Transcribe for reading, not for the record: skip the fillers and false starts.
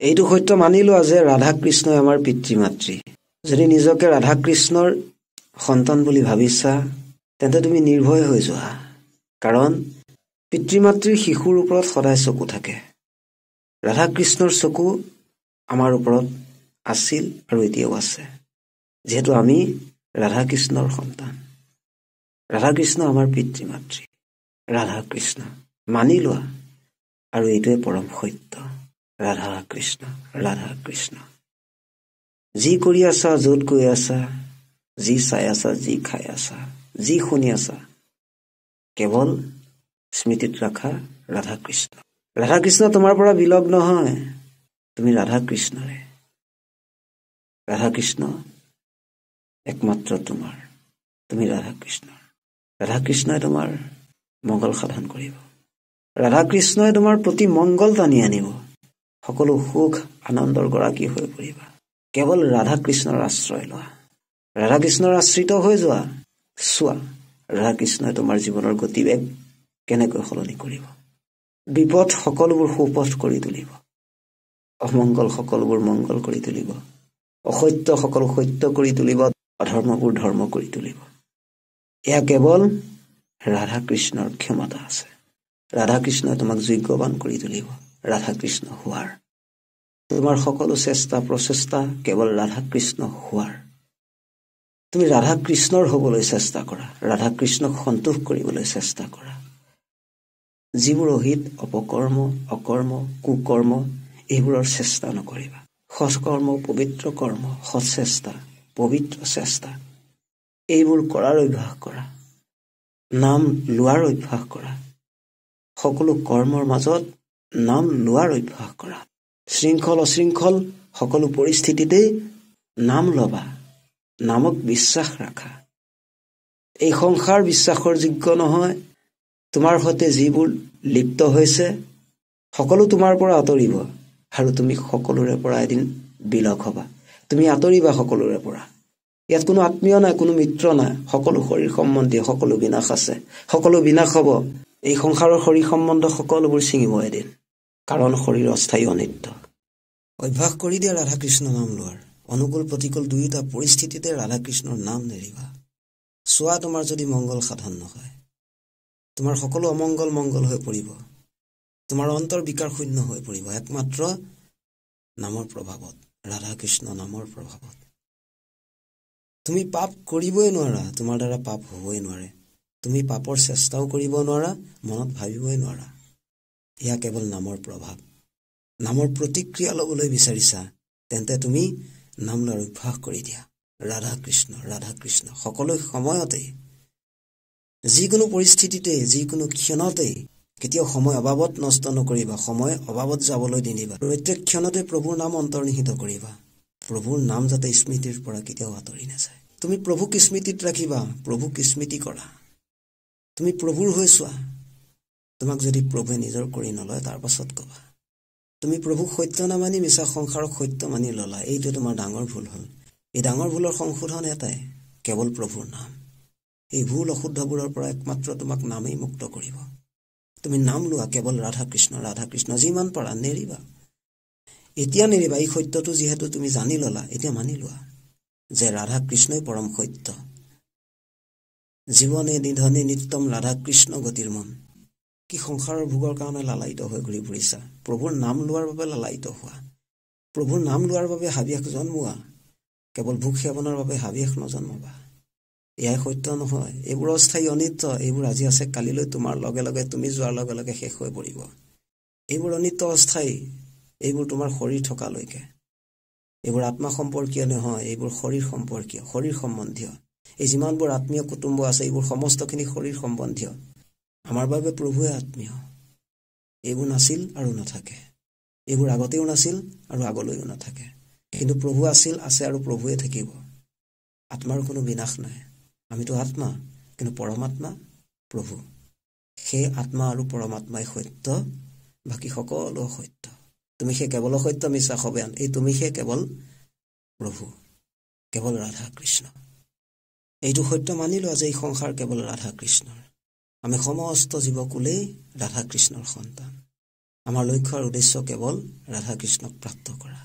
এইটো সত্য মানি লোৱা যে ৰাধা কৃষ্ণই আমাৰ পিতৃ মাতৃ। যদি নিজকে ৰাধা কৃষ্ণৰ সন্তান বুলি ভাবিছা, তেন্তে তুমি নিৰ্ভয় হৈ যোৱা। কাৰণ পিতৃ মাতৃৰ শিশুৰ ওপৰত সদায় চকু থাকে। ৰাধা কৃষ্ণৰ চকু আমাৰ ওপৰত আছিল আৰু এতিয়াও আছে, যিহেতু আমি ৰাধা কৃষ্ণৰ সন্তান। ৰাধা কৃষ্ণ আমাৰ পিতৃ মাতৃ। ৰাধা কৃষ্ণ মানি লোৱা, আৰু এইটোৱে পৰম সত্য। ৰাধা কৃষ্ণ, ৰাধা কৃষ্ণ। যি কৰি আছা, য'ত গৈ আছা, যি চাই আছা, যি খাই আছা, যি শুনি আছা, কেৱল স্মৃতিত ৰাখা ৰাধা কৃষ্ণ। ৰাধা কৃষ্ণ তোমাৰ পৰা বিলগ নহয়, তুমি ৰাধা কৃষ্ণৰে। ৰাধা কৃষ্ণ একমাত্ৰ তোমাৰ, তুমি ৰাধা কৃষ্ণৰ। ৰাধা কৃষ্ণই তোমাৰ মংগল সাধন কৰিব। ৰাধা কৃষ্ণই তোমাৰ প্ৰতি মংগল টানি আনিব। সকলো সুখ আনন্দৰ গৰাকী হৈ পৰিবা। কেৱল ৰাধা কৃষ্ণৰ আশ্ৰয় লোৱা, ৰাধা কৃষ্ণৰ আশ্ৰিত হৈ যোৱা। চোৱা ৰাধা কৃষ্ণই তোমাৰ জীৱনৰ গতিবেগ কেনেকৈ সলনি কৰিব। বিপদ সকলোবোৰ সুপথ কৰি তুলিব, অমংগল সকলোবোৰ মংগল কৰি তুলিব, অসত্য সকলো সত্য কৰি তুলিব, অধৰ্মবোৰ ধৰ্ম কৰি তুলিব। এয়া কেৱল ৰাধা কৃষ্ণৰ ক্ষমতা আছে। ৰাধা কৃষ্ণই তোমাক যোগ্যৱান কৰি তুলিব ৰাধা কৃষ্ণ হোৱাৰ। তোমাৰ সকলো চেষ্টা প্ৰচেষ্টা কেৱল ৰাধা কৃষ্ণ হোৱাৰ। তুমি ৰাধা কৃষ্ণৰ হ'বলৈ চেষ্টা কৰা, ৰাধা কৃষ্ণক সন্তোষ কৰিবলৈ চেষ্টা কৰা। যিবোৰ অহিত, অপকৰ্ম, অকৰ্ম, কুকৰ্ম, এইবোৰৰ চেষ্টা নকৰিবা। সৎকৰ্ম, পবিত্ৰ কৰ্ম, সৎ চেষ্টা, পবিত্ৰ চেষ্টা, এইবোৰ কৰাৰ অভ্যাস কৰা। নাম লোৱাৰ অভ্যাস কৰা। সকলো কৰ্মৰ মাজত নাম লোৱাৰ অভ্যাস কৰা। শৃংখল অশৃংখল সকলো পৰিস্থিতিতেই নাম ল'বা, নামক বিশ্বাস ৰাখা। এই সংসাৰ বিশ্বাসৰ যোগ্য নহয়। তোমাৰ সৈতে যিবোৰ লিপ্ত হৈছে সকলো তোমাৰ পৰা আঁতৰিব, আৰু তুমি সকলোৰে পৰা এদিন বিলগ হবা। তুমি আঁতৰিবা সকলোৰে পৰা। ইয়াত কোনো আত্মীয় নাই, কোনো মিত্ৰ নাই। সকলো শৰীৰ সম্বন্ধীয়, সকলো বিনাশ আছে, সকলো বিনাশ হব। এই সংসাৰৰ শৰীৰ সম্বন্ধ সকলোবোৰ ছিঙিব এদিন, কাৰণ শৰীৰ অস্থায়ী, অনিত্য। অভ্যাস কৰি দিয়া ৰাধা কৃষ্ণ নাম লোৱাৰ। অনুকূল প্ৰতিকূল দুয়োটা পৰিস্থিতিতে ৰাধা কৃষ্ণৰ নাম নেৰিবা। চোৱা তোমাৰ যদি মংগল সাধন নহয়, তোমাৰ সকলো অমংগল মংগল হৈ পৰিব। তোমাৰ অন্তৰ বিকাৰ শূন্য হৈ পৰিব, একমাত্ৰ নামৰ প্ৰভাৱত, ৰাধা কৃষ্ণ নামৰ প্ৰভাৱত। তুমি পাপ কৰিবই নোৱাৰা, তোমাৰ দ্বাৰা পাপ হ'বই নোৱাৰে। তুমি পাপৰ চেষ্টাও কৰিব নোৱাৰা, মনত ভাবিবই নোৱাৰা। এয়া কেৱল নামৰ প্ৰভাৱ। নামৰ প্ৰতিক্ৰিয়া ল'বলৈ বিচাৰিছা, তেন্তে তুমি নাম লোৱাৰ অভ্যাস কৰি দিয়া। ৰাধা কৃষ্ণ, ৰাধা কৃষ্ণ সকলো সময়তেই, যিকোনো পৰিস্থিতিতে, যিকোনো ক্ষণতেই। কেতিয়াও সময় অবাবত নষ্ট নকৰিবা, সময় অবাবত যাবলৈ নিদিবা। প্ৰত্যেক ক্ষণতে প্ৰভুৰ নাম অন্তৰ্নিহিত কৰিবা। প্ৰভুৰ নাম যাতে স্মৃতিৰ পৰা কেতিয়াও আঁতৰি নাযায়। তুমি প্ৰভুক স্মৃতিত ৰাখিবা, প্ৰভুক স্মৃতি কৰা। তুমি প্ৰভুৰ হৈ চোৱা। তোমাক যদি প্ৰভুৱে নিজৰ কৰি নলয়, তাৰ পাছত কবা। তুমি প্ৰভুক সত্য নামানি মিছা সংসাৰক সত্য মানি ললা, এইটো তোমাৰ ডাঙৰ ভুল হ'ল। এই ডাঙৰ ভুলৰ সংশোধন এটাই, কেৱল প্ৰভুৰ নাম। এই ভুল অশুদ্ধবোৰৰ পৰা একমাত্ৰ তোমাক নামেই মুক্ত কৰিব। তুমি নাম লোৱা কেৱল ৰাধা কৃষ্ণ, ৰাধা কৃষ্ণ, যিমান পাৰা নেৰিবা। এতিয়া নেৰিবা। এই সত্যটো যিহেতু তুমি জানি ললা, এতিয়া মানি লোৱা যে ৰাধা কৃষ্ণই পৰম সত্য। জীৱনে নিধনে নিত্যম ৰাধা কৃষ্ণ গতিৰ মন। কি সংসাৰৰ ভোগৰ কাৰণে লালায়িত হৈ ঘূৰি ফুৰিছা? প্ৰভুৰ নাম লোৱাৰ বাবে লালায়িত হোৱা, প্ৰভুৰ নাম লোৱাৰ বাবে হাবিয়াস জন্মোৱা, কেৱল ভোগ সেৱনৰ বাবে হাবিয়াস নজন্মাবা। এয়াই সত্য নহয়। এইবোৰ অস্থায়ী, অনিত্য। এইবোৰ আজি আছে, কালিলৈ তোমাৰ লগে লগে, তুমি যোৱাৰ লগে লগে শেষ হৈ পৰিব। এইবোৰ অনিত্য, অস্থায়ী। এইবোৰ তোমাৰ শৰীৰ থকালৈকে। এইবোৰ আত্মা সম্পৰ্কীয় নহয়, এইবোৰ শৰীৰ সম্পৰ্কীয়, শৰীৰ সম্বন্ধীয়। এই যিমানবোৰ আত্মীয় কুটুম্ব আছে, এইবোৰ সমস্তখিনি শৰীৰ সম্বন্ধীয়। আমাৰ বাবে প্ৰভুৱে আত্মীয়। এইবোৰ নাছিল আৰু নাথাকে। এইবোৰ আগতেও নাছিল আৰু আগলৈও নাথাকে। কিন্তু প্ৰভু আছিল, আছে আৰু প্ৰভুৱে থাকিব। আত্মাৰ কোনো বিনাশ নাই। আমিতো আত্মা, কিন্তু পৰমাত্মা প্ৰভু। সেই আত্মা আৰু পৰমাত্মাই সত্য, বাকী সকলো অসত্য। তুমি সেই কেৱল সত্য, মিছা সবে আন। এই তুমি সেই কেৱল প্ৰভু, কেৱল ৰাধা কৃষ্ণ। এইটো সত্য মানি লোৱা যে এই সংসাৰ কেৱল ৰাধা কৃষ্ণৰ। আমি সমস্ত জীৱকুলেই ৰাধা কৃষ্ণৰ সন্তান। আমাৰ লক্ষ্য আৰু উদ্দেশ্য কেৱল ৰাধা কৃষ্ণক প্ৰাপ্ত কৰা।